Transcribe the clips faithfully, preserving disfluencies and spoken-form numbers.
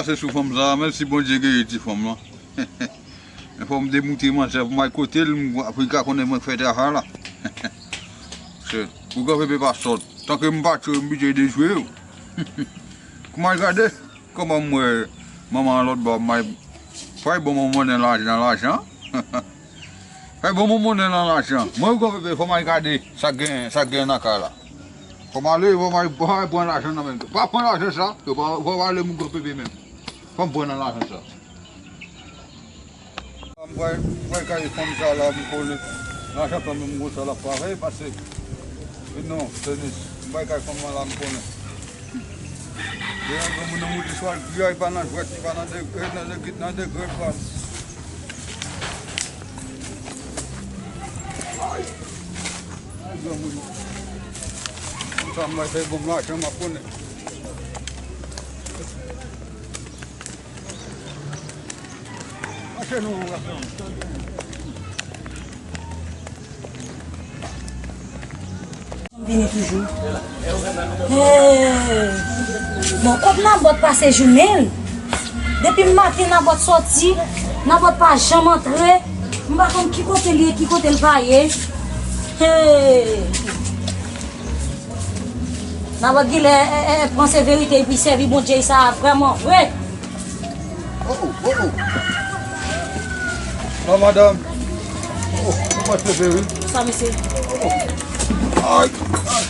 Pase sou fanm sa, menm si Bondye geri ti fanm lan. Men fò m demoute manzè pou m al kote l, m, pou l ka konnen mwen k fè travay la. Se, pou Gran Pepe pa sòt. Tanke m pa tchwe, m oblije dejwe yo. Kouman l gade? Kòman m wè manman an lòt bò, m al, fò l bon manman nan lajan, nan lajan. Fè bon moun monnen nan lajan. Mwen, Gran Pepe, fò m al gade sa k gen, sa k gen nan kay la. Fò m ale, fò m al, fò m al pran lajan nan men. Pa pran lajan sa, yo pa, fò m ale moun Gran Pepe menm. Fò m pran nan lajan sa. M pral, m pral kay fanm sa la, m konnen. Lajan pa menm konsa l ap travay pase. Non, tenis. M pral kay fanm lan la, m konnen. Deja granmoun nan moute sou al, li pa nan jwèt, li pa nan degre, nan degre, nan degre pa. Ay, granmoun. Sa m fè bon lajan, m ap konnen. Mache nou, gason. Vini toujou. Hey! Bon, kot Nabòt pase jounen l? Depi maten Nabòt sòti, Nabòt pa janm antre. M pa konn ki kote l ye, ki kote l pa ye. Hey! Nabòt genlè, eh, eh, eh, pran severite epi sèvi Bondye sa vrèman vre. Oh, oh, oh, oh. Non, madanm. Oh, ou pa trete, wi. Sa, mesye. Oh. Ay, ay.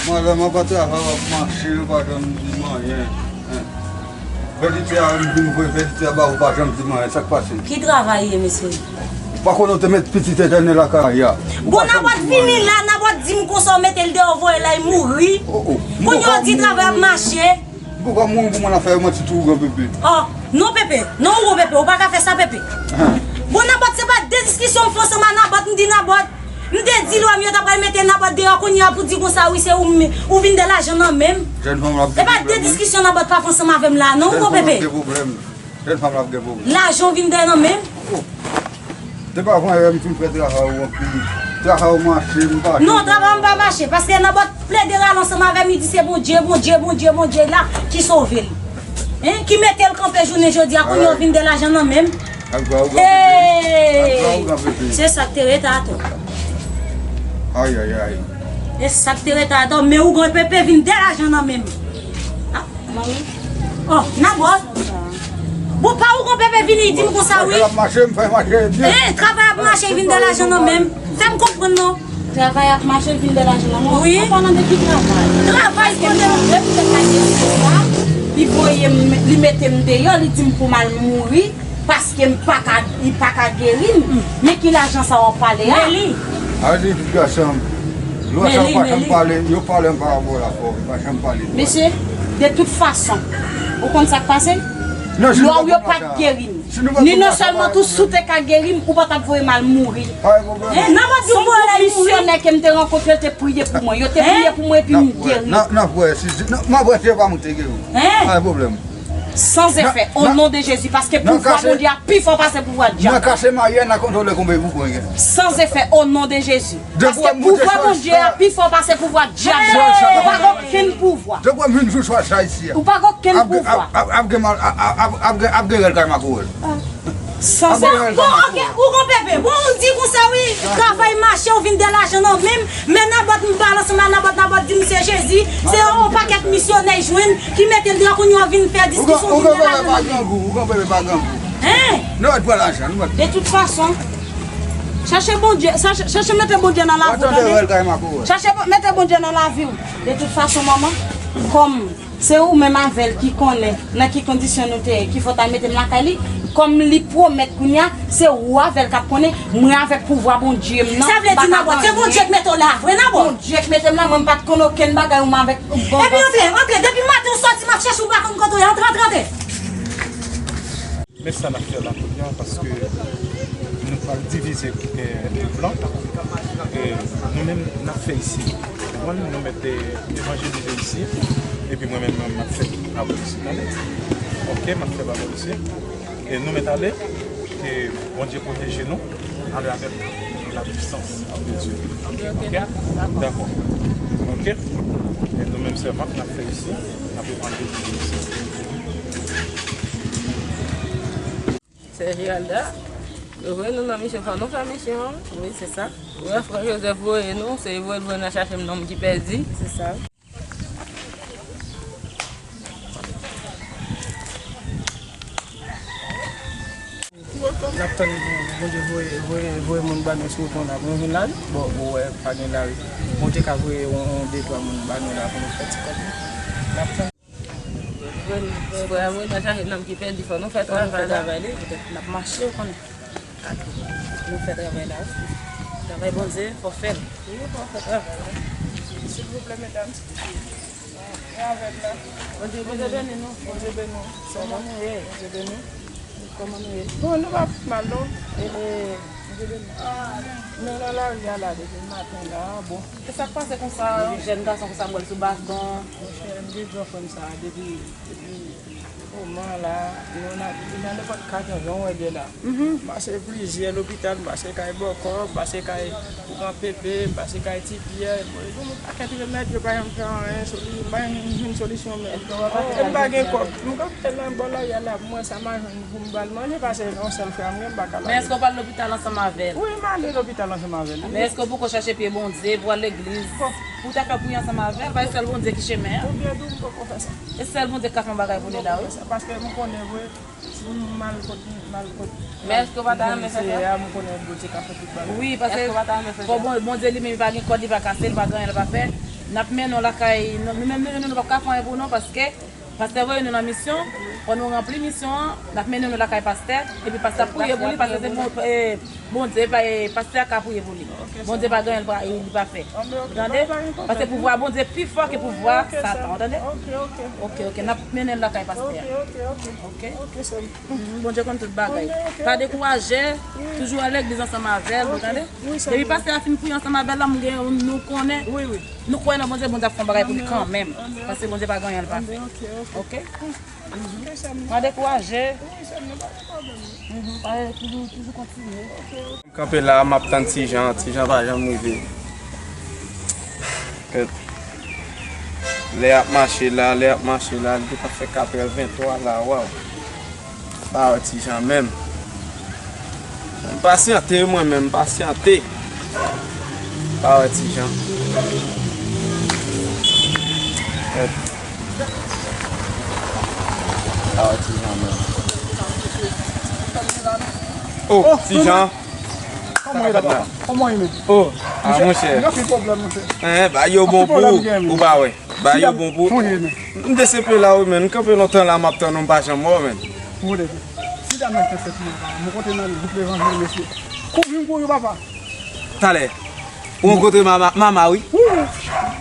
Madanm, an pa travay, w ap mache, ou pa janm di m anyen. Hein. Vèditè a, m vin voye vèditè a ba ou, pa janm di m anyen. Sa k pase? Ki travay ye, mesye? Ou pa konnen w te met pitit etènèl lakay a? Bon, Nabòt vini la, Nabòt di m konsa, w mete l deyò, voye l al mouri. Oh, oh. Kounye a w di travay ap mache. M poko mouri pou mwen nan fè manti tou, gran Pepe. Oh, non, Pepe. Non, gwo Pepe. Ou pa ka fè sa, Pepe. Hein. Bon, Nabòt, se pa de diskisyon m fè ansanm a Nabòt, m di Nabòt. M te di l, wè m, yo ta pral mete Nabòt deyò, kounye a pou di konsa, wi, se ou m, ou vin dèyè lajan nan men m. Jèn fanm la ap gen pwoblèm, wi. E pa de diskisyon Nabòt pa fè ansanm avè m la, non, gwo Pepe. Jèn fanm la ap gen pwoblèm. Jèn fanm la ap gen pwoblèm. Lajan w vin dèyè nan men m. Oh. Depi avan yè m fin fè travay ou anpil. Travay ou mache, m pa... Non, travay m pa mache, paske Nabòt plede rale ansanm avè m, li di se Bondye, Bondye, Bondye, Bondye la ki sove l. Hein? Ki mete l kanpe jounen jodi a, kounye a w vin dèyè lajan nan men m. Hey! Se sa k te rete atò. Ay, ay, ay. E sa k te rete atò, men ou gran Pepe vin dèyè lajan nan men m. Ah, manmi. Oh, Nabòt. Bon, pa ou gran Pepe vini, di m konsa, wi. Travay ap mache, m fè mache byen. Eh, travay ap mache, vin dèyè lajan nan men m. Fè m konprann non. Travay ap mache, vin dèyè lajan nan men w. Wi. An palan de ki travay? Travay kote? Depi lè sa gen sa, li voye m, li mete m deyò, li di m pou m al mouri. Paske m pa ka, li pa ka geri m. Men ki lajan sa w ap pale a? Meli. A di tout gason. Lwa sa yo pa janm pale, yo pale anba bò la fò, yo pa janm pale. Mesye, de tout fason, ou konn sa k pase? Lwa w yo pa t geri m. Ni non sèlman tou si w te ka geri m, ou pa t ap voye m al mouri. Hein, nan mwen di w voye l al mouri. Misyonè ke m te rankontre, te priye pou mwen. Yo te priye pou mwen epi m geri. N ap wè, si, si, n ap wè si se pa mwen ki te geri w. Hein? Pa gen pwoblèm. Sans effet, au nom de Jésus, paske pouvwa Bondye a pi fò pase pouvwa dyab. Nan kase maryaj, n a kontwole konbyen pou pran gen. Sans effet, au nom de Jésus. Paske pouvwa Bondye a pi fò pase pouvwa dyab la. Ou pa gen okenn pouvwa. Depi w vin sou swa sa isi a. Ou pa gen okenn pouvwa. Ap gen mal, ap gen rèl kay makorèl. Sans effet. Bon, ok, ou konn pepe. Bon, ou di konsa wi, travay mache, ou vin dèyè lajan nan men m. Men Nabòt, m pale ansanm a Nabòt, Nabòt di m se Jezi, se yon pakèt misyonè l jwenn ki mete l deyò, kounye a w vin fè diskisyon, ou vin fè lajan nan men l. Ou konn pepe pa grangou, ou konn pepe pa grangou. Hein? Nou mèt pran lajan, nou mèt. De tout fason, chache Bondye, chache, chache mete Bondye nan lavi w, tande? Chache mete Bondye nan lavi w. De tout fason, manman, kòm Se ou menm avè l ki konnen nan ki kondisyon nou te ye, ki fè w t al mete m lakay li. Kòm li pwomèt kounye a, se ou avè l k ap konnen, mwen avèk pouvwa Bondye m nan. Sa vle di Nabòt, se Bondye k mete w la vre, Nabòt? Bondye k mete m la, mwen m pa t konn okenn bagay ou m avèk. Epi antre, antre, depi maten ou sòti m ap chèche w, ou pa konn kote w ye, antre, antre, antre. Men sa n ap fè la kounye a, paske nou pral divize, eh, plan. Eh, nou menm, n ap fè isi. Konprann? Nou mèt, eh, evanjelize isi. Epi mwen menm, m ap fè pawòl isi. Tande? Ok, m ap fè pawòl isi. E nou mèt ale. Ke Bondye pwoteje nou. Ale avèk la puissance de Dieu. Ok? Dakò. Ok? E nou menm sèvant, n ap fè isi. N ap evanjelize isi. Pastè Geralda, yo voye nou nan misyon, fò nou fè misyon an. Wi, se sa. Wè, frè Joseph voye nou, se voye l voye n al chache nonm ki pèdi. Se sa. N ap tann pou Bondye voye, voye, voye moun ba nou sou wout nou la. Pou nou vin la, wi. Bon, ou wè, pa gen lari. Bondye ka voye yon, yon de, twa moun ba nou la pou nou fè ti kòb nou. N ap tann. Frè, frè, mwen nan chache nonm ki pèdi, fò nou fè travay la. Fò nou fè travay li, poutèt n ap mache, ou konnen. Ak nou fè travay la, wi. Travay Bondye, fò fè l. Wi, fò fè travay la. Silvouplè, medam. E avè m la. Bondye beni nou. Bondye beni nou. Kòman nou ye? Bondye beni nou. Kòman nou ye? Bon, nou pa pi mal, non. E, e, Bondye beni nou. Nou nan lari a la depi maten la, bon. E sa k pase konsa? Depi jèn gason konsa, m wè l sou baton. Monchè, m te di frè m sa, depi, depi moman la, nou nan, nan nenpòt katran, jan w wè l ye la. M pase plizyè lopital, m pase kay Bòkò, m pase kay Ougan Pepe, m pase kay Ti Pyè, bon, yo ba m yon pakèt remèd, yo pa janm fè anyen, soli-, m pa janm jwenn solisyon menm. E m pa gen kòb, m kanpe nan bò lari a la, m wè sa m a jwenn pou m ba l manje, pase yon sèl frè m gen, m pa ka lage. Men èske w pa al lopital ansanm avè l? Wi, m ale lopital ansanm avè l. Men èske w poko chache pye Bondye, pou w al legliz, pou w ta fè priye ansanm avè l, paske sèl Bondye ki chemen an. Ou byen di w, m poko fè sa. E sèl Bondye k ka fè yon bagay pou li la, wi. Paske m konnen vre, si m mal kot, mal kot, men èske w pa ta renmen fè sa? Seyè a, m konnen Bondye ka fè tout bagay. Wi, paske èske w pa ta renmen fè sa? Fò Bon-, Bondye li menm, li pa gen kòd, li pa kase, li pa gen anyen, li pa fè. N ap mennen w lakay, nou, nou menm nou, nou, nou p ap ka fè anyen pou nou, paske pastè voye nou nan misyon, fò nou ranpli misyon an, n ap mennen nou lakay pastè, epi pastè ap priye pou li, paske se bon, e, Bondye, pa, e, pastè a ka priye pou li. Bondye pa gen anyen li pa, li pa fè. Ou tande? Paske pouvwa Bondye pi fò ke pouvwa Satan, ou tande? Ok, ok, n ap mennen l lakay pastè a. Ok, ok, ok. Mhm, Bondye konn tout bagay. Pa dekouraje, toujou al legliz ansanm avè l, ou tande? Depi pastè a fin priye ansanm avè l la, m gen, nou konnen, nou kwè nan Bondye, Bondye ap fè yon bagay pou li kanmenm. Paske Bondye pa gen anyen li pa fè. Ok? Pa dekouraje. Mhm, pa, toujou, toujou kontinye. M kanpe la, m ap tann Ti Jan, Ti Jan pa janm rive. Kèt. Lè y ap mache la, lè y ap mache la, li te ka fè katrè venntwa la, waw. Pa wè Ti Jan menm. M pasyante, mwen menm, m pasyante. Pa wè Ti Jan. Kèt. Pa wè Ti Jan menm. Oh, Ti Jan. Kòman w ye la, papa? Kòman w ye menm? Oh, ah, monchè. Gen anpil pwoblèm, monchè. Eh, ba yo bon pou ou, ou pa wè. Ba yo bon pou ou. M te senpe la, wi, menn. M kanpe lontan la, m ap tann ou, m pa janm wè w, menn. Mwen, si dam nan te fèt mwen, papa, mwen konte nan wout levanjil, mesye. Kouri, m kouri, papa. Talè. Ou rankontre mama, mama, wi. Wi, wi.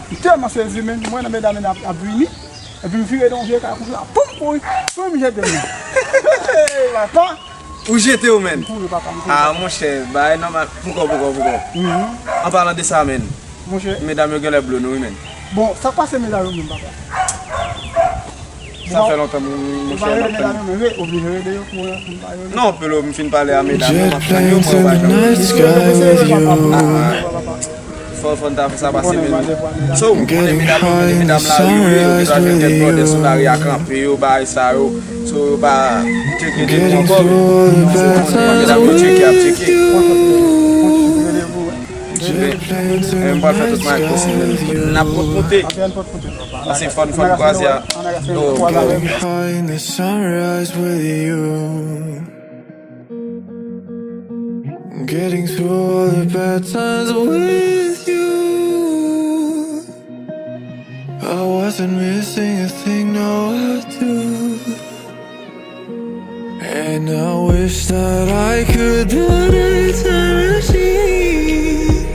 M tèlman sezi, menn. Mwen nan medam nan ap, ap vini. Epi m vire nan yon vye kay konsa, poum, poum, poum, m jete m. Papa! Ou jete w, menn? M kouri, papa, m kouri. Ah, monchè, bagay nòmal. Poukò, poukò, poukò? Mhm. An palan de sa, menn. Monchè. Medam yo genlè blow nou, wi, menn. Bon, sa k pase medam yo menm, papa? Sa fè lontan, monchè, n ap tann. Ou pa rele medam yo menm, wi, oblije rele yo pou, pou m pa rele. Non, Pelo, m fin pale a medam yo, m ap tann yo, mwen, yo pa janm. Ah, ah. Fò, fò n ta fè sa pase, men nou. So, ou konnen medam, medam la, yo, yo, yo ta jwenn kèk brother sou lari a kanpe, yo, bagay sa yo. So, yo pa tcheke de nou ankò, men. So, ou konnen medam yo tcheke, ap tcheke. Men, men, m pral fè tout mwayen posib, men n ap pot moute. Paske fò n, fò n kwaze a. Oh, oh. Behind the sunrise with you. Getting through all the bad times with you. I wasn't missing a thing, now I do. And I wish that I could build a time machine.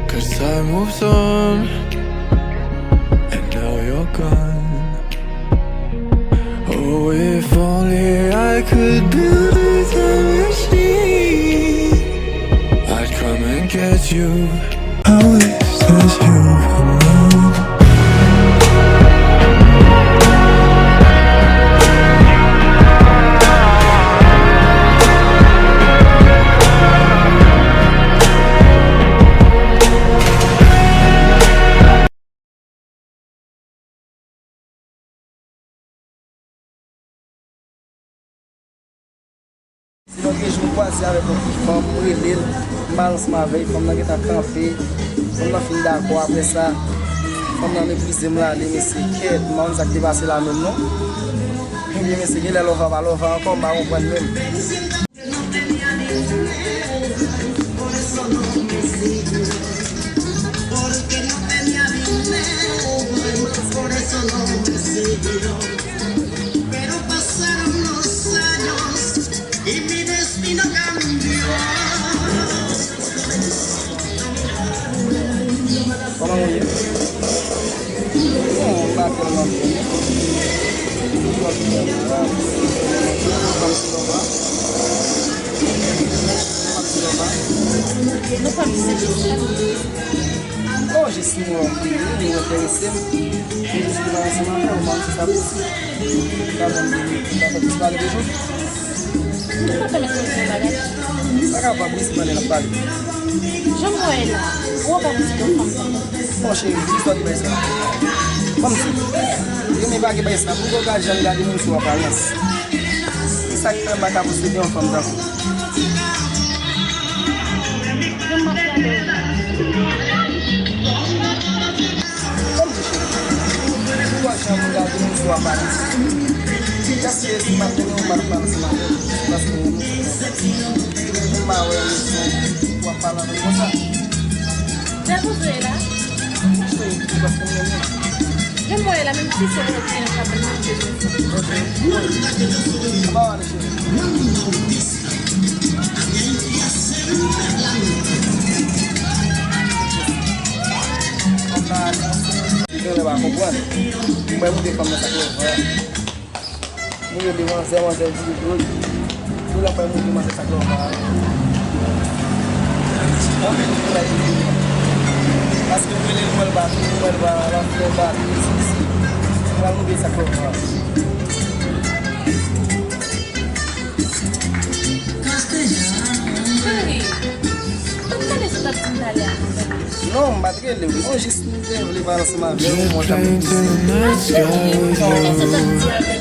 'Cause time moves on, and now you're gone. Oh, if only I could build a time machine, I'd come and get you. I wish that you were mine. Lòt jou m kwaze avèk yon ti fanm, m rele l, m al ansanm avè l, fanm nan gentan kanpe, fanm nan fin dakò, apre sa, fanm nan meprize m l ale, mesye, kèt, m pa konn sa k te pase la menm non. Ebyen mesye, genlè lova pa lova ankò, m pa konprann menm. Kòman ou ye? Bon, m pa tèlman byen. Nou pa byen. Oh, jis nou wè w, li enterese m. Jis li pa ansanm avè w, m pa wè si sa posib. Sa bon, li pa fè plis pale de jodi. Ou pa fè mèt konn se yon bagay. Pa kapab, wi, se pandan n ap pale. Jan m wè la, ou pa vizite yon fanm sa. Bon, cheri, ki istwa ki bay sa? Ban m di w. Renmen pa gen bagay sa. Pou w gade jan m gade moun sou aparyans. Se sa k fè m pa ka posede yon fanm tankou w. Jan m ap gade w la. Ban m di w, cheri. Ou wè jan moun gade moun sou aparyans. Èske si m ap tande yon mal pale ansanm avè w, se paske ou renmen sou kò. Ou pa wè rezon pou w ap pale avè m konsa. Jan m wè la, menm si se yon ti ansanm, mwen bezwen sa. Ok. Apa w ale, cheri? Genlè pa konprann. Mwen moute fanm nan sa k lè fè. Mwen rele manzè, manzè di li tou. Tou lè mwen moute manzè sa k lè fè. Anpil moun la di li. Paske mwen rele l, mwen l pa, mwen l pa, l ap fè l pa, li di si. Mwen moute sa k lè fè. Cheri, ou tande sa w t ap di m talè a? Non, m pa t rele w. Non, jis m te vle pale ansanm avè w, mwen t ap epize.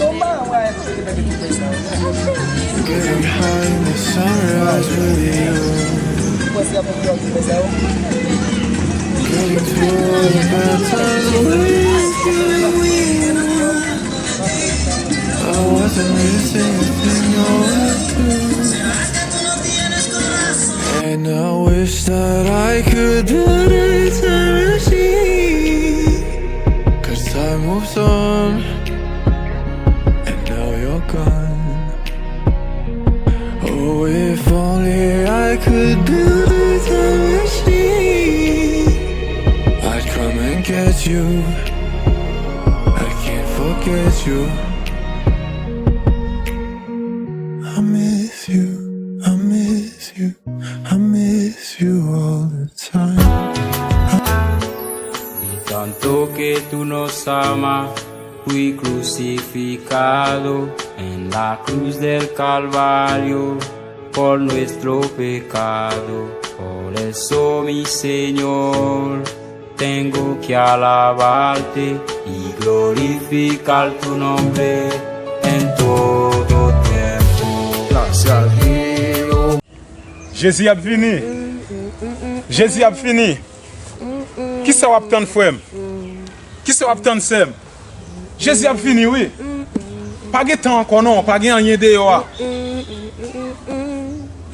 Non, m pa wè kote ke tande tout bagay sa yo, non. Getting high in the sunrise with you. Ou panse ap fè tout bagay sa yo? Getting through all the bad times with you. I wasn't missing a thing, no, I do. And I wish that I could do the time machine. 'Cause time moves on, and now you're gone. Oh, if only I could do the time machine. I'd come and get you. I can't forget you. I miss you, I miss you, I miss you all the time. Y tanto que tú nos amas, fui crucificado en la cruz del Calvario por nuestro pecado. Por eso, mi Señor, tengo que alabarte y glorificar tu nombre en todo tiempo. Gracias, Dios. Jezi ap vini. Jezi ap vini. Kisa w ap tann, frè m? Kisa w ap tann, sè m? Jezi ap vini, wi. Pa gen tan ankò, non. Pa gen anyen deyò a.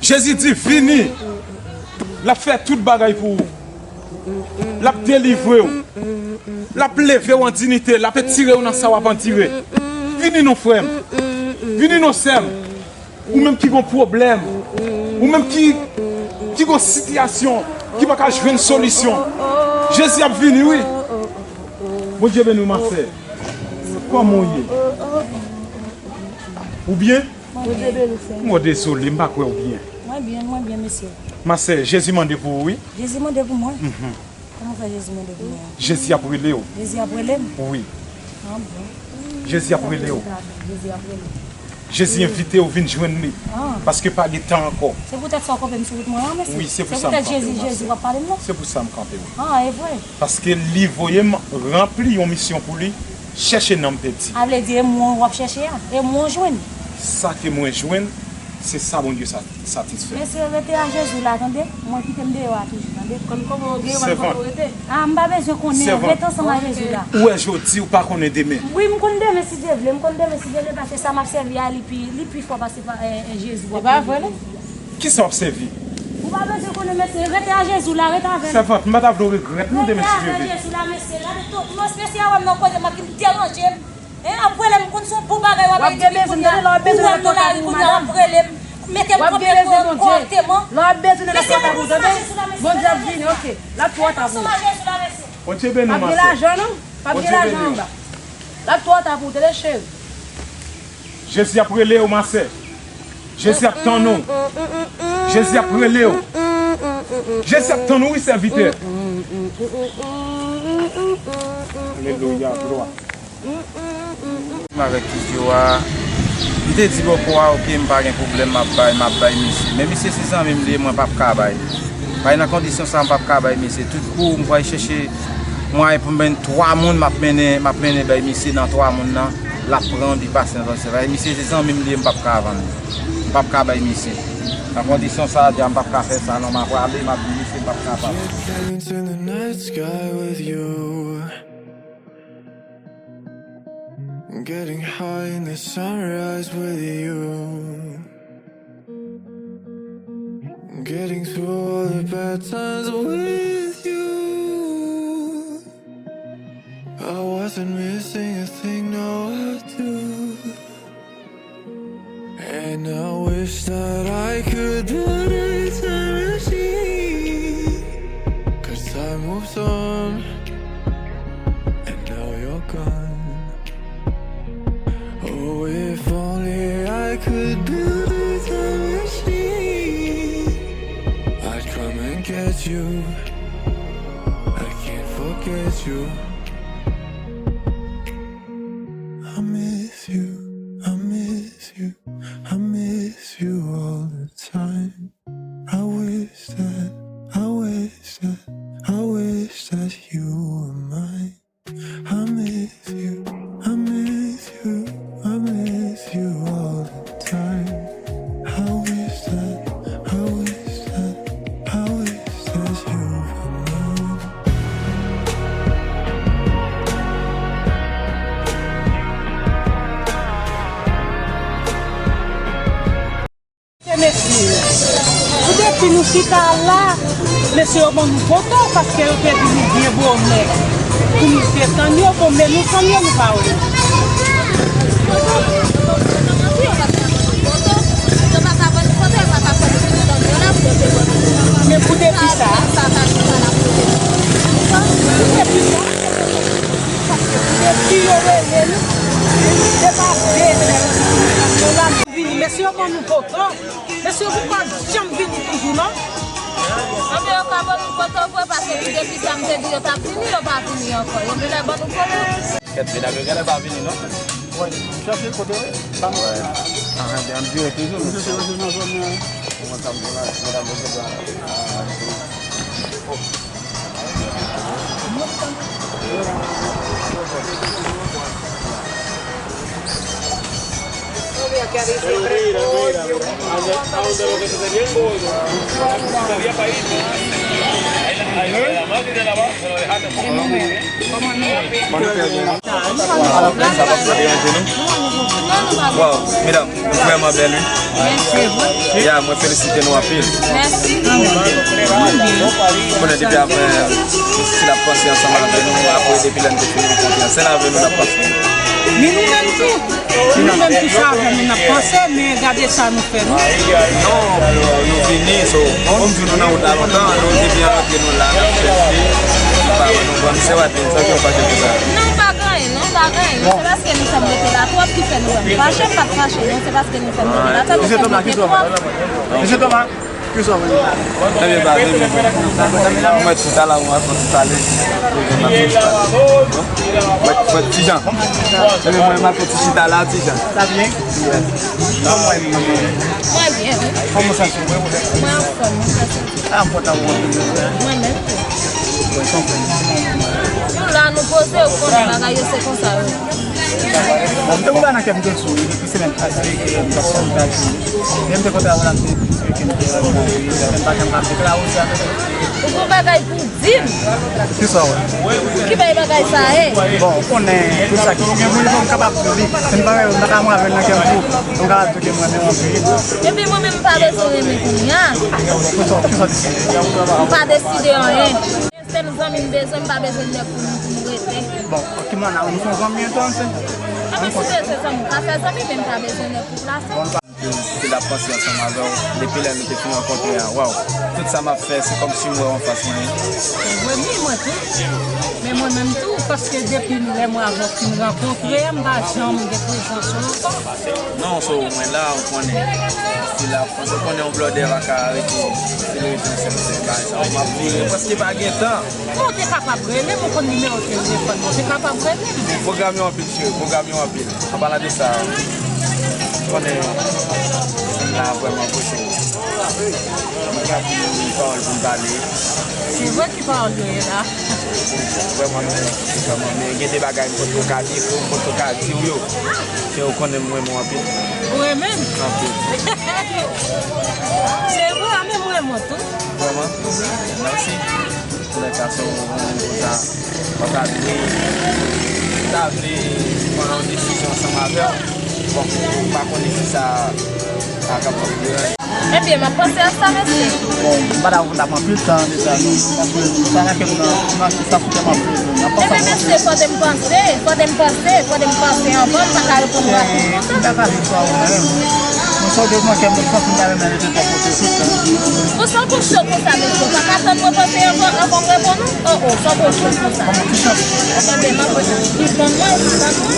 Jezi di, vini. L ap fè tout bagay pou ou. L ap delivre w. L ap leve w an diyite. L ap etire w nan sa w ap andire. Vini non, frè m. Vini non, sè m. Ou menm ki gon pwoblèm. Ou menm ki, ki gon sitiyasyon ki pa ka jwenn solisyon. Jezi ap vini, wi. Bondye beni w, ma sè. Kòman w ye? Ou byen? Bondye beni w, sè. Mwen dezole, m pa kwè w byen. Mwen byen, mwen byen, mesye. Ma sè, Jezi mande pou ou, wi. Jezi mande pou mwen? Mhm. Kòman fè Jezi mande pou mwen? Jezi ap rele w. Jezi ap rele m? Wi. Ah bon? Jezi ap rele w. Jezi ap rele m. Jezi envite w vin jwenn li. Ah. Paske pa gen tan ankò. Se poutèt sa w kanpe m sou wout mwen an, mesye? Wi, se pou sa m kanpe w, ma sè. Se poutèt Jezi, Jezi w ap pale m nan? Se pou sa m kanpe w. Ah, e vre? Paske li voye m ranpli yon misyon pou li, chèche nanm pèdi. A vle di, e mwen w ap chèche a? E mwen w jwenn? Sa ke mwen jwenn, Se sa Bondye sa, satisfè. Mesye, rete a Jezi la, tande? Mwen kite m deyò a toujou, tande? Konn kòman w gen, konn kòman w rete? A, m pa bezwen konnen, rete ansanm a Jezi la. Ou wè jodi, ou pa konnen demen. Wi, m konn demen si Dye vle, m konn demen si Dye vle, paske sa m ap sèvi a, li pi, li pi fò pase pa, e, e, Jezi w ap konnen. E pa vre, non? Kisa w ap sèvi? Ou pa bezwen konnen, mesye, rete a Jezi la, rete avè l. Sèvant, m pa ta vle w regrèt, non, demen si Dye vle. Rete avè Jezi la, mesye, gade tout, mesye a wè m nan kote m ap vin deranje m. Hein, ap rele m, m konn se yon boug bagay w ap ede m kounye a. Ou wè m nan lari kounye a, w ap rele m. Mete m kanpe kote m an. Mesye, mwen konn mache sou la, mesye. Bondye ap vini, ok. L ap twò ta pou ou. Bondye beni w, ma sè. Bondye beni w. L ap twò ta pou ou, tande, cheri. Jezi ap rele w, ma sè. Jezi ap tann ou. Jezi ap rele w. Jezi ap tann ou, wi, sèvitè. Alelouya, glwa. Avèk videyo a, m te di bòkò a, oke, m pa gen pwoblèm, m ap bay, m ap bay misye. Men misye se zanmi m li ye, mwen p ap ka bay. Bay nan kondisyon sa, m p ap ka bay misye. Tout kou, m pral chèche mwayen pou m mennen twa moun, m ap mennen, m ap mennen bay misye nan twa moun nan, l ap pran, li pase nan zòn sèvay. Misye se zanmi m li ye, m p ap ka vann li. M p ap ka bay misye. Nan kondisyon sa a, dja m p ap ka fè sa non, m ap rale, m ap di misye m p ap kapab. Getting high in the sunrise with you. Getting through all the bad times with you. I wasn't missing a thing, now I do. And I wish that I could build a time machine. Cause time moves on, and now you're gone. Oh, if only I could build a time machine. I'd come and get you. I can't forget you. I miss you, I miss you, I miss you all the time. I wish that, I wish that, I wish that you were mine. I miss you, I miss you, I miss you all the time. I wish that, I wish that, I wish that you were mine. Mesye, pou depi nou chita la, mesye yo ban nou poto paske yo te di nou byen bonè pou nou te tann yo, bon, men nou tann yo, nou pa wè yo. Men pou depi sa, pou depi sa, paske pou depi yo rele nou, se pa de lè pou nou la. Vini, mesye yo ban nou poto. Mesye yo poko janm vini toujou non. Ebyen yo ka ban nou poto vre paske pou depi sa m te di yo t ap vini, yo pa vini ankò. Yo genlè ban nou poto. Kèt medam yo genlè pa vini non. Wi, m chache kote wi. Wi. Ahan, byen m vire toujou. M chache kote nan zòn nan. Kòman sa m pou la, medam yo genlè pa. Waw, medam. Ou vrèman bèl wi. Mèsi. Ya, mwen felisite nou anpil. Mèsi. Konnen depi avan, misye t ap panse ansanm avè nou, apre depi lè n te fin rankontre, sèl avè nou l ap panse. Ni nou menm tou. Ni nou menm tou se avè nou n ap panse, men gade sa nou fè nou. Non, nou vini, so, m di nou nan wout la lontan, nou te byen rantre nou la, n ap chèche, nou pa wè nou, bon, misye pa di nou sa ki yon fache pou sa. Non, pa gen anyen, non, pa gen anyen, non, se paske nou fè m rete la twòp ki fè nou wè m fache, m pa t fache, non, se paske nou fè m rete la twòp ki fè m rete twòp. Mesye Toma, ki sa w ye? Ebyen, pa, ebyen, bon. Mwen chita la, mwen fè ti pale. Mwen, mwen ti jan. Ebyen, mwen, mwen fè ti chita la, ti jan. Sa byen? Kòman w ye? Mwen byen, wi. Kòman w santi w? Mwen anfòm, mwen santi. A, m kontan wè w anpil, mwen. Mwen menm tou. Mwen santi. Nou la, nou poze, ou konnen bagay yo se konsa yo. Bon, m te konn nan kè m te sou li depi semèn pase ke m t ap fè yon bagay sou li. Men m te kontan wè l, m te di ke m te renmen li, men m pa janm ka deklare sa. Ou gon bagay pou di m? Kisa w wè? Ki bay bagay sa ye? Bon, ou konnen tout sa ki gen pou li, fò m kapab di li. Si m pa, m pa ka mwen avè l nan kè m tou, m kapab di ke m renmen anpil. Epi mwen menm m pa bezwen renmen kounye a. Kisa w deside? M pa deside anyen. Sèl zanmi m bezwen, m pa bezwen nèg pou m, pou m rete. Bon, ki manna, nou se yon zanmi etan, se? Anben, si bezwen zanmi, m ka fè zanmi, men m pa bezwen nèg pou plase m. Bon, m pa se l ap panse ansanm avè w. Depi lè nou te fin rankontre a, waw, tout sa m ap fè, se kòmsi m wè w anfas mwen. Se vre, ni mwen tou. Men mwen menm tou, paske depi lè mwen avè w fin rankontre a, m pa janm gen prezans ou ankò. Non, so, mwen la, ou konnen. Si la, ou konnen yon blòdè pa ka rete, si l rete ansanm, se bagay sa, m ap vire, paske pa gen tan. Bon, ou te kapab rele m, ou konn nimewo telefòn mwen, ou te kapab rele m. Pwogram yo anpil, cheri, pwogram yo anpil. An palan de sa, ou konnen, m la vrèman vre, cheri. Mwen gen anpil pawòl pou m pale. Se vre, ki pawòl yo ye la? Vrèman, vrèman, men gen de bagay m potko ka di, m potko ka di w yo. Ke ou konnen m renmen w anpil. Ou renmen m? Anpil. Se vre, a, men m renmen w tou. Vrèman? Mèsi. Antoulèka, se yon moun konsa, ou ta dwe, ou ta vle pran yon desizyon ansanm avè w. Bon, m pa konnen si sa a kapab deranje. Ebyen, m ap panse a sa, mesye. Bon, m pa ta konn ap anpil tan de sa, non. Paske sa nan kè m nan, nan, sa sou kè m anpil, non. N ap panse anpil. Ebyen, mesye, fòde m panse, fòde m panse, fòde m panse anvan, m pa ka reponn w rapid konsa. M ta ka di sa ou menm. Mwen, sa w te manke m, m santi m ta renmen rete bò kote tout tan. Bon, sa w gon cho konsa, mesye, ou pa ka tann mwen panse anvan, anvan m reponn ou? Oh, oh, sa w gon cho konsa. Ban m yon ti chans. Enben, m ap rete. Li tann mwen, li tann mwen.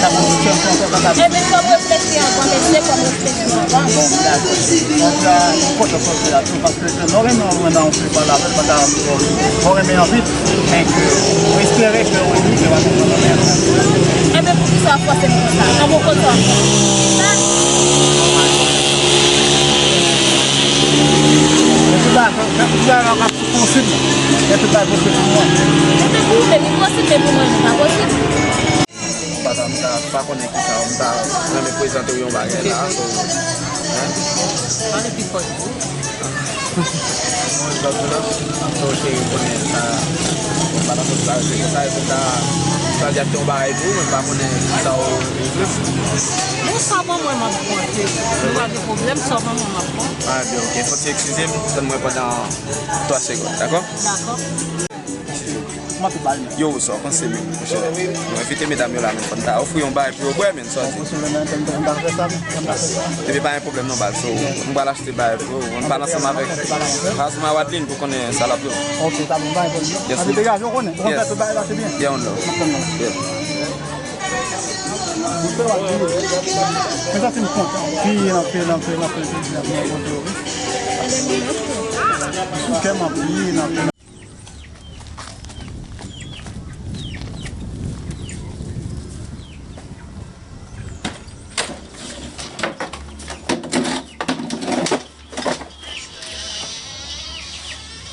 Sa w gon cho konsa. Enben, fò m reflechi anvan, mesye, fò m reflechi anvan. Bon, dakò. Donk, la, m kontan sòti la tou, paske lè w renmen yon moun nan yon pil pale avè l, pandan w renmen anpil, men ke ou espere ke ou li ke w ap renmen anpil. Enben, poukisa w ap fòse m konsa? An bon kote w ap fè sa? Epi la, epi la, Pou sou konsid mwen. Gen tout bagay posib pou mwen. Epi pou ou menm, li posib, men pou mwen, li pa posib. Papa, m ta pa konnen kisa, m ta renmen prezante w yon bagay la, so, hein? Pale pi fò. Mwen, m t ap di w la, so, cheri, konnen sa, m pa nan sòs la, se konsa, e pou m ta, m ta di achte yon bagay pou ou, men m pa konnen kisa ou vle. Men sa w ban mwen, m ap pran, cheri. M pa gen pwoblèm, sa w ban mwen, m ap pran. Ah, byen, ok. Fò w ti eskize m, tann mwen pandan twa segonn, dakò? Dakò. Kòman tout bagay yo? Yo, sa w panse menm, monchè? Yo envite medam yo la, men fò n ta ofri yon bagay pou yo bwè, men sa w di? Bon, posib, men, men, men, men, men, men, men, men, men. Epi pa gen pwoblèm non, baz. So, m pral achte bagay pou yo. M pral ansanm avèk, pral ansanm avèk Wadeline pou konnen sa l ap yo. Ok, sa bon, pa gen pwoblèm. Yes, sir. Degaje, w konnen. Ou konn fè tout bagay pase byen. Yeah, on love. Mwen konn non. Yeah. Mwen fè w ap di. Mwen santi m kontan. Anpil, anpil, anpil, anpil plezi nan rankontre w, wi. Sou kè m anpil, anpil.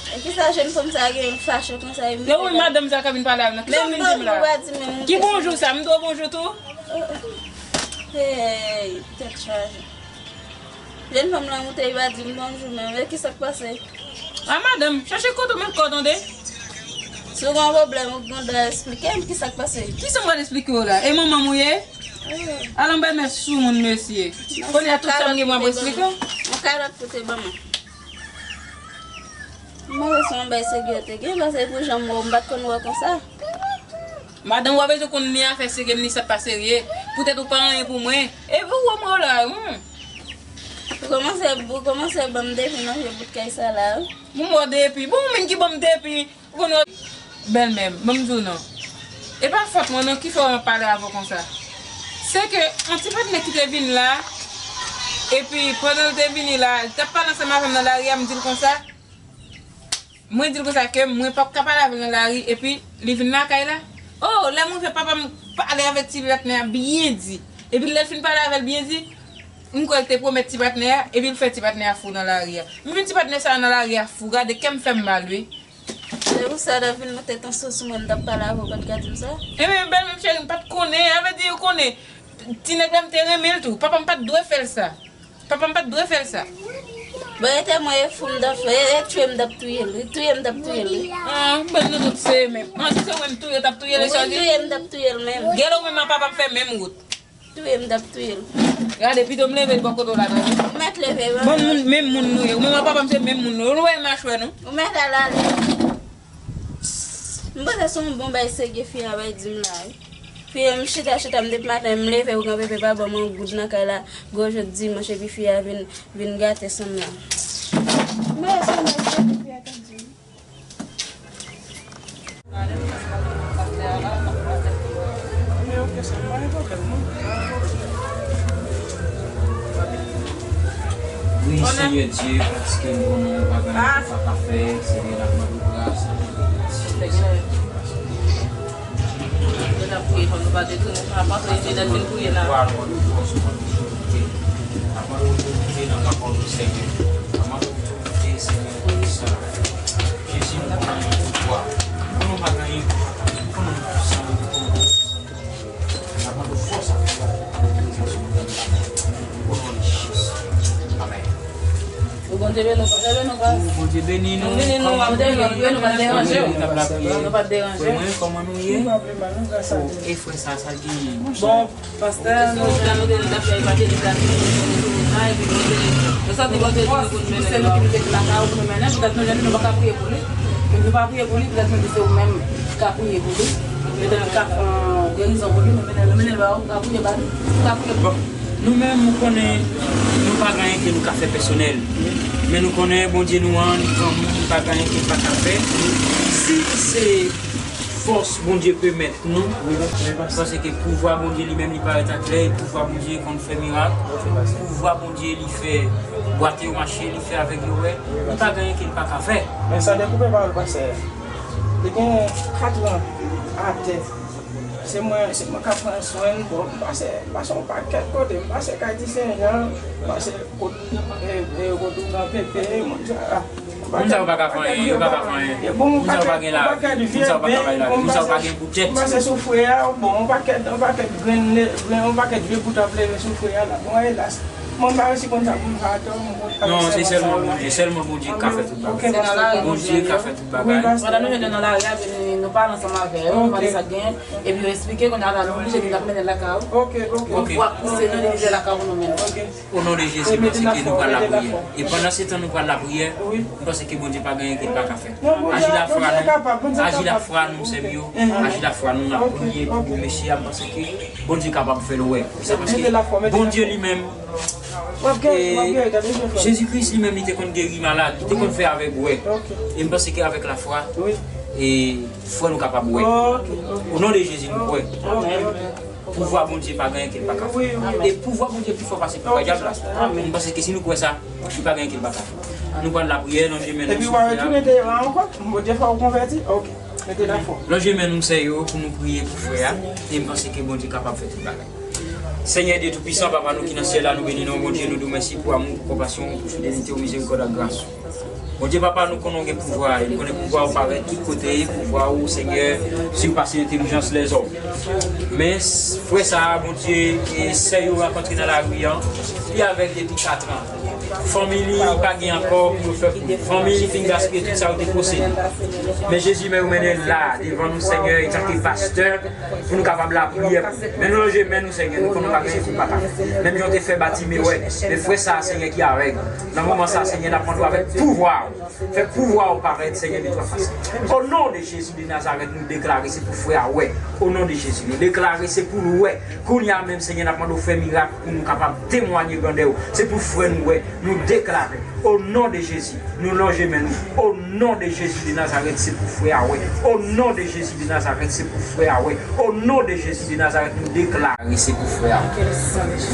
E kisa jèn fanm sa gen fache konsa e... Yo, wi, madanm sa ka vin pale avè m nan. Kisa w vin di m la? Ki bonjou sa? M di w bonjou tou? Hey, tèt chaje. Jèn fanm lan moute, li pa di m bonjou menm. E kisa k pase? A, madanm, chache kote w met kò w tande. Si w gen yon pwoblèm, ou gen dwa esplike m kisa k pase. Kisa m pral esplike w la? E manman m ou ye? Wi. Al anba mè soumoun, mesye. Kounye a tout sa m gen pou m ap esplike w. Yon kalòt pou te ban mwen. M panse se yon bay serye te gen, paske pou jan m wè w, m pa t konn wè w konsa. Madanm, w ap bezwen konn ni afè serye m, ni sa k pa serye. Poutèt ou pa anyen pou mwen. Epi ou wè mwen la, hmm. Ou kòmanse, ou kòmanse ban m depi nan je bout kay sa la, wi. Bon, bon, depi. Bon, moun ki ban m depi. Ou konn wè, bèlmè m, ban m di w non. E pa fòt mwen non ki fè w ap pale avè w konsa. Se ke yon ti patnè ki te vin la, epi pandan l te vini la, li t ap pale ansanm avè m nan lari a, m di l konsa. Mwen di l konsa ke mwen p ap ka pale avè l nan lari, epi li vin lakay la. Oh, lè m rive, papa m pale avèk ti patnè a byen di. Epi lè l fin pale avè l byen di, m kwè l te pwomèt ti patnè a, epi l fè ti patnè a fou nan lari a. M vin ti patnè sa a nan lari a fou, gade kè m fè m mal, wi. Pou sa, w t ap vin monte tansyon sou mwen, m t ap pale avè w, ou pa t ka di m sa? Ebyen, bèlmè m cheri, m pa t konnen. A vle di, ou konnen, ti nèg la, m te renmen l tou. Papa m pa t dwe fè l sa. Papa m pa t dwe fè l sa. Bon, e te mwen, e fou m t ap fè, e tchwe m t ap touye l, wi. Touye m t ap touye l, wi. Ah, bon, nou tout se menm. Ah, si se mwen m touye, t ap touye l, e sa w di? Touye m t ap touye l menm. Gèlè ou menm ak papa m fè menm wout. Touye m t ap touye l. Gade, pito m leve l bò kote w la, tande. Ou mèt leve, wi. Bon, moun, menm moun nou ye. Ou menm ak papa m se menm moun nou ye. Ou wè machwè nou? Ou mèt al ale. M panse se yon bon bay serye fi a bay di m la, wi. Fi a, m chita, chita, m depi maten, m leve, ou kanpe, pe pa ban m yon goud nan kay la, gwo jodi dimanch, epi fi a vin, vin gate san m la. M panse se yon bay serye fi a t ap di m. Wi, Senyè Dye, paske nou konnen pa gen anyen nou pa ka fè, Senyè, n ap mande w gras, n ap mande w benediksyon. N ap priye, fò nou pa detounen, n ap mande w ede n vin priye la. N ap mande w fòs, n ap mande w otorite, n ap mande w otorite nan pawòl ou, Senyè. N ap mande w otorite, Senyè, pou sa. Jezi, nou konnen ou pouvwa. Konnen w pa gen anyen, konnen w pwisan, konnen w pwisan. N ap mande w fòs ak kouraj, Jezi. O non de Jezi. Amèn. Bondye beni nou, Bondye beni nou, Bondye beni nou. Nou beni nou, Bondye beni nou, nou pa deranje w. Nou pa deranje w. Mwen, kòman nou ye? E frè sa, sa l genyen? Bon, pastè, nou jan nou te di, nou t ap fè evanjelik la, nou te di nou la, epi nou te di, nou santi Bondye di nou pou nou mennen l ba w. Se nou ki mete l lakay ou pou nou mennen, poutèt nou jwenn li, nou pa ka priye pou li. Epi nou pa priye pou li, poutèt nou di se ou menm ki ka priye pou li. Petèt nou ka fè yon gerizon pou li, nou mennen, nou mennen l ba ou, ou ka priye ba li, ou ka priye pou li. Bon, nou menm, nou konnen nou pa gen anyen ke nou ka fè pèsonèl. Men nou konnen Bondye nou an, li granmoun, li pa gen anyen ke l pa ka fè. Si se fòs Bondye pèmèt nou, paske pouvwa Bondye li menm, li parèt aklè, e pouvwa Bondye konn fè mirak, pouvwa Bondye li fè bwat yo mache, li fè avèg yo wè, li pa gen anyen ke l pa ka fè. Men san dekoupe pawòl pastè, li gen kat an atè. Se mwen, se mwen k ap pran swen l. Bon, m pase, m pase yon pakèt kote. M pase kay Ti Sen Jan, m pase kot, e, e, kot Ougan Pepe, moun sa a. Moun sa yo pa ka fè anyen, yo pa ka fè anyen. Moun sa yo pa gen lavi, moun sa yo pa ka bay lavi, moun sa yo pa gen bout tèt. M pase sou fre a, bon, yon pakèt, yon pakèt grenn, grenn, yon pakèt vye bout ap leve sou fre a la. Bon, elas. Mwen pa resi konn sa pou m fè atò, mwen konn sa. Non, se sèlman Bondye, sèlman Bondye k ka fè tout bagay. Bondye ka fè tout bagay. Pandan nou jwenn yo nan lari a, epi nou, nou pale ansanm avè yo, nou mande sa k genyen, epi yo eksplike, kounye a la, nou oblije di n ap mennen l lakay ou. Oke, oke. Pou w ap pouse nou, li rive lakay ou pou nou mennen l. Oke. O non de Jezi, m panse ke nou pral lapriyè. E pandan se tan nou pral lapriyè, m panse ke Bondye pa gen anyen ke l pa ka fè. Aji lafwa nou, aji lafwa nou, sè m yo, aji lafwa nou, n ap priye pou mesye a, m panse ke Bondye kapab fè l wè. Sa paske Bondye li menm, e, Jezi Kris li menm, li te konn geri malad, li te konn fè avèg wè. E m panse ke avèk lafwa, e, frè nou kapab wè. O non de Jezi, nou kwè. Pouvwa Bondye pa gen anyen ke l pa ka fè. E pouvwa Bondye pi fò pase pouvwa dyab la. M panse ke si nou kwè sa, li pa gen anyen ke l pa ka fè. Nou pral lapriyè, lonje men nou sou frè a. Epi w a retounen devan ankò, Bondye fè w konvèti. Oke, mete lafwa. Lonje men nou, sè yo, pou nou priye pou frè a. E m panse ke Bondye kapab fè tout bagay. Senyè Dye Toupisan, Papa nou ki nan syèl la, nou beni non w, Bondye, nou di w mèsi pou amou, pou konpasyon w, pou fidelite w, mizerikòd ak gras ou. Bondye Papa, nou konnen w gen pouvwa, e nou konnen pouvwa w parèt tout kote, pouvwa w, Senyè, sipase entèlijans lèzòm. Men, s-, frè sa a, Bondye, e sè yo rankontre nan lari an, li avèg depi katran. Fanmi li pa gen ankò pou yo fè pou li. Fanmi li fin gaspiye tout sa yo te posede. Men Jezi, men ou mennen l la, devan nou, Senyè, etanke pastè, pou nou kapab lapriyè pou li. Men nou lonje men nou, Senyè, nou konnen w pa gen anyen pou w pa ka fè. Menm jan w te fè Batime wè, men frè sa a, Senyè, ki avèg, nan moman sa a, Senyè, n ap mande w avèk pouvwa w, fè pouvwa w parèt, Senyè, de twa fason. O non de Jezi de Nazarèt, nou deklare se pou frè a wè. O non de Jezi, nou deklare se pou l wè. Kounye a menm, Senyè, n ap mande w fè mirak pou nou kapab temwaye grandè w. Se pou frè nou wè. Nou deklare, o non de Jezi, nou lonje men nou. O non de Jezi de Nazarèt, se pou frè a wè. O non de Jezi de Nazarèt, se pou frè a wè. O non de Jezi de Nazarèt, nou deklare se pou frè a wè.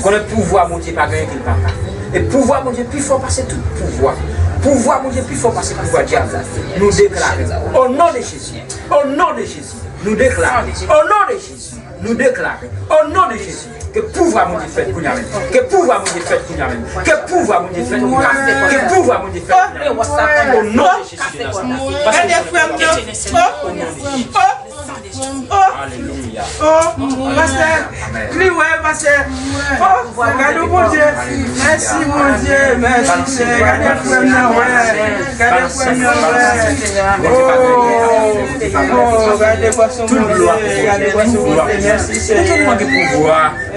Konnen pouvwa Bondye pa gen anyen ke l pa ka fè. E pouvwa Bondye pi fò pase tout pouvwa. Pouvwa Bondye pi fò pase pouvwa dyab la. Nou deklare, o non de Jezi, o non de Jezi, nou deklare, o non de Jezi, nou deklare, o non de Jezi. Ke pouvwa Bondye fèt kounye a menm. Ke pouvwa Bondye fèt kounye a menm. Ke pouvwa Bondye fèt kounye a menm. Ke pouvwa Bondye fèt kounye a menm. O non de Jezi de Nazarèt. Gade frè m nan. O non de Jezi. O, o, pastè, li wè, pastè. O, gade w, Bondye. Mèsi, Bondye. Mèsi, Senyè. Gade frè m nan, wè. Gade frè m nan, wè. O, o, gade pastè Bondye. Gade pastè Bondye. Mèsi, Senyè.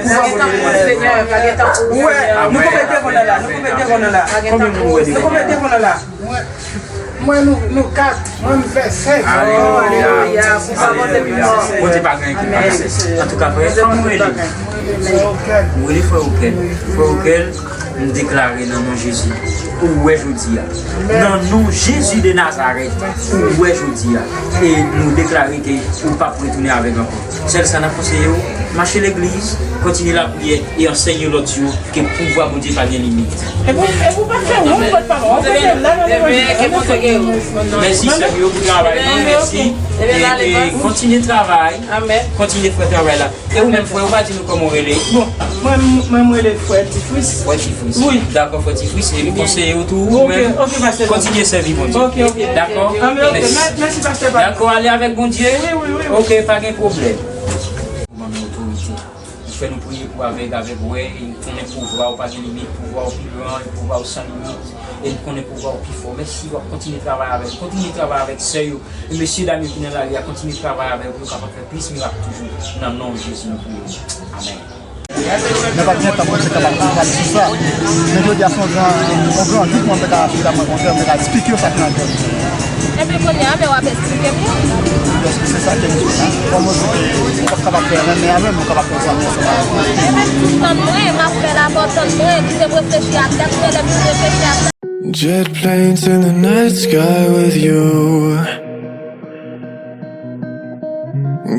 Ou wè, nou konbyen devan la, nou konbyen devan la. Konbyen moun wè devan la? Nou konbyen devan la? Mwen, mwen, nou, nou kat, mwen, m fè senk. Alelouya. Alelouya. Bondye pa gen anyen ki pa posib. Antouka, frè, kòman w rele? M rele frè Okèl. Frè Okèl, m deklare nan non Jezi, ou wè jodi a. Nan non Jezi de Nazarèt, ou wè jodi a. E nou deklare ke ou p ap retounen avèg ankò. Sèl sa n ap konseye w, mache legliz, kontinye lapriyè e ansèye lòt yo ke pouvwa Bondye pa gen limit. E pou, e pou pa fè wont, pòtpawòl. Mèsi, sè m yo, pou travay nan. Mèsi. E, e kontinye travay. Kontinye fè travay la. E ou menm, frè, ou pa di nou kòman w rele? Bon, mwen, mwen, mwen rele frè Tifris. Frè Tifris. Wi. Dakò, frè Tifris. E m konseye w tou, ou menm, kontinye sèvi Bondye. Ok, ok. Dakò? Mèsi, pastè. Dakò, ale avèk Bondye. Wi, wi, wi. Ok, pa gen pwoblèm. Ban nou otorite. Ou fè nou priye pou avèg, avèg wè, e nou konnen pouvwa ou pa gen limit, pouvwa ou pi gran, e pouvwa ou san limit, e nou konnen pouvwa ou pi fò. Mèsi, w ap kontinye travay avèk, kontinye travay avèk sè yo, e mesye dam yo ki nan lari a, kontinye travay avèk yo, kapab fè plis mirak toujou. Nan non Jezi nou priye. Amèn. Men pa t gen tan pou m te kapab pale sou sa. Men jodi a se yon gran, yon gran git mwen te ka, te ka rankontre, mwen te ka eksplike yo sa ki nan kè m. Epi kounye a, men w ap eksplike m yo. Èske se sa ke m sou la? Kòman w sou, w p ap kapab fè renmen avè m, w kapab fè sa menm sa. Epi tout tan mwen, m ap fè labò tan mwen, kite m reflechi a tèt mwen, lè m fin reflechi a tèt. Jet planes in the night sky with you.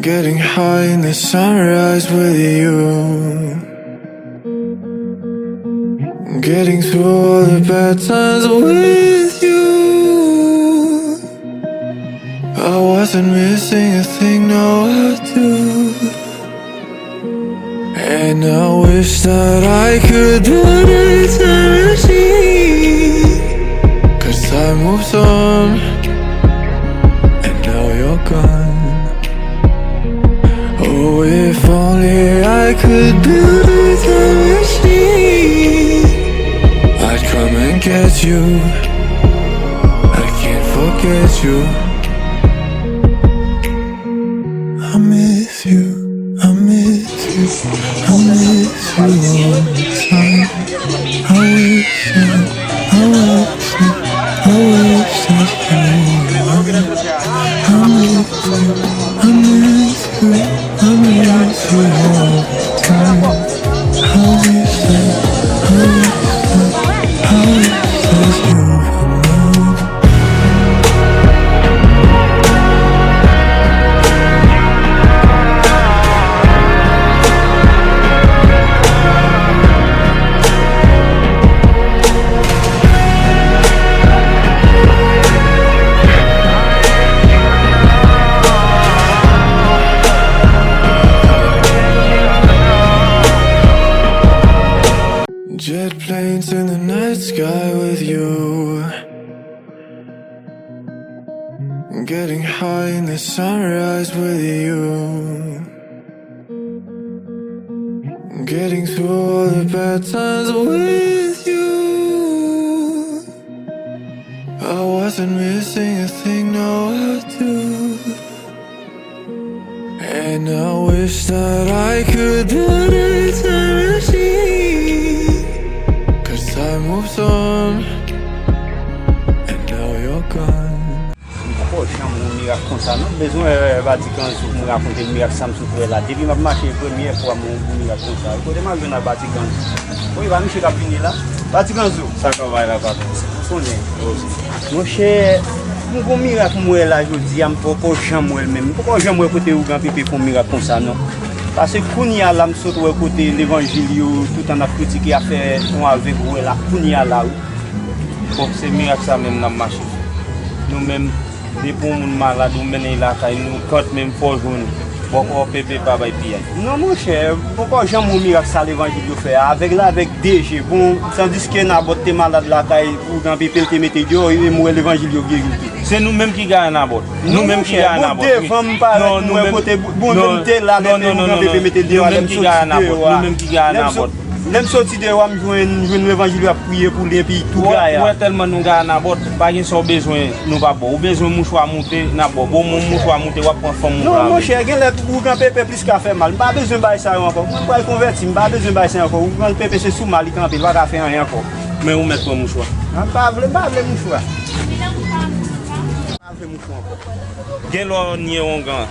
Getting high in the sunrise with you. Getting through all the bad times with you. I wasn't missing a thing, no, I do. And I wish that I could build a time machine. 'Cause time moves on, and now you're gone. Oh, if only I could build a time machine. I'd come and get you. I can't forget you. I miss you. I miss you. I miss you all the time. I wish that, I wish that, I wish that you were mine. I miss you, I miss you, I miss you all the time. I wish that, I wish that, I wish that you were mine. Jet planes in the night sky with you. Getting high in the sunrise with you. Getting through all the bad times with you. I wasn't missing a thing, no, I do. And I wish that I could build a time machine. 'Cause time moves on, and now you're gone. M poko janm wè yon mirak konsa, non. M bezwen wè Vatican Zoo pou m rakonte l mirak sa m sot wè la. Depi m ap mache, premyè fwa m wè yon gwo mirak konsa. Kote m al jwenn ak Vatican Zoo? Wi, pa misye k ap vini la? Vatican Zoo. Sa k ap bay la, patwon? Ou konnen. Monchè, yon gwo mirak m wè la jodi a, m poko janm wè l menm. M poko janm wè kote ougan pepe fè yon mirak konsa, non. Paske kounye a la, m sot wè kote levanjil yo, toutan n ap kritike afè yon avèg wè la, kounye a la, wi. Bon, se mirak sa menm n ap mache. Nou menm, depi yon moun malad, ou mennen l lakay, nou kant menm fò jwenn. Bòkò Pepe pa bay piyay. Non, monchè, poko janm wè mirak sa levanjil yo fè a. Avèg la, avèk de je. Bon, tandiske Nabòt te malad lakay ougan, Pepe l te mete deyò, e m wè levanjil yo geri l tou. Se nou menm ki gaye Nabòt. Nou menm ki gaye Nabòt. Devan m parèt, m wè kote bon, bon, m te la, lè ougan, Pepe mete deyò a, lè m soti deyò a. Nou menm ki gaye Nabòt. Lè m soti deyò a, m jwenn, jwenn levanjil yo ap priye pou li, epi tou gaye a. Ou wè tèlman nou gaye Nabòt, pa gen sa w bezwen, nou p ap ba w. Ou bezwen mouchwa moute, n ap ba w. Bon, mouchwa moute, w ap pran fanm ou vle. Non, monchè, genlè ougan Pepe plis ka fè mal. M pa bezwen bagay sa yo ankò. Mwen pral konvèti, m pa bezwen bagay sa yo ankò. Ougan Pepe se sou mal li kanpe, li pa ka fè anyen ankò. Men ou mèt pran mouchwa. M pa vle, m pa vle mouchwa. M pa vle mouchwa ankò. Gen lè w nye ougan.